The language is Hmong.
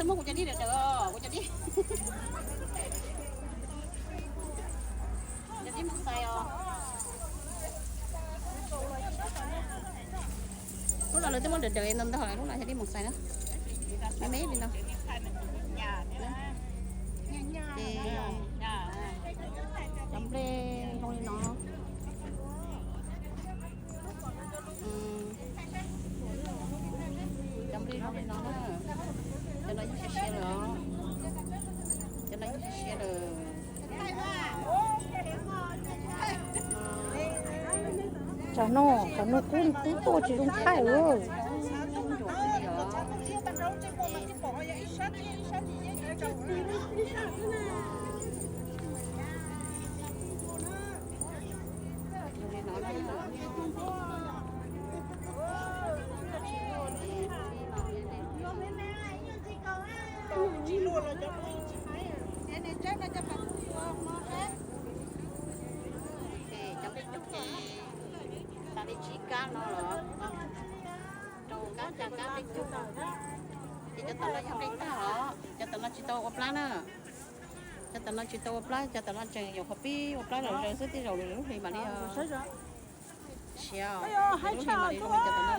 Muab kuv cov dib daws daws, kuv cov dib, cov dib mus xais os. Lub no lawv twb muab daws daws ntau ntau lawm, lub no cov dib mus xais na. Me me li no. Ces cov nplej zoo li no. Cov nplej zoo li no na. Cov no yeej siav siav lawm os. Cov no yeej siav siav lawm. Tsam no, tsam no kub twb tuaj tsis zoo thaij lawm. Cov nplej cug ces tas li tsib kab no los rau kab xya kab nplej cug. Ces cov tom no yog nplej tag os, cov tom no tsis tau ua plab na. Cov tom no tsis tau ua plab, cov tom no tseem yuav qhov pib ua plab los zaws xwb, tej zaum lub hli mam li siav, lub hli mam li zoo li cov tom no.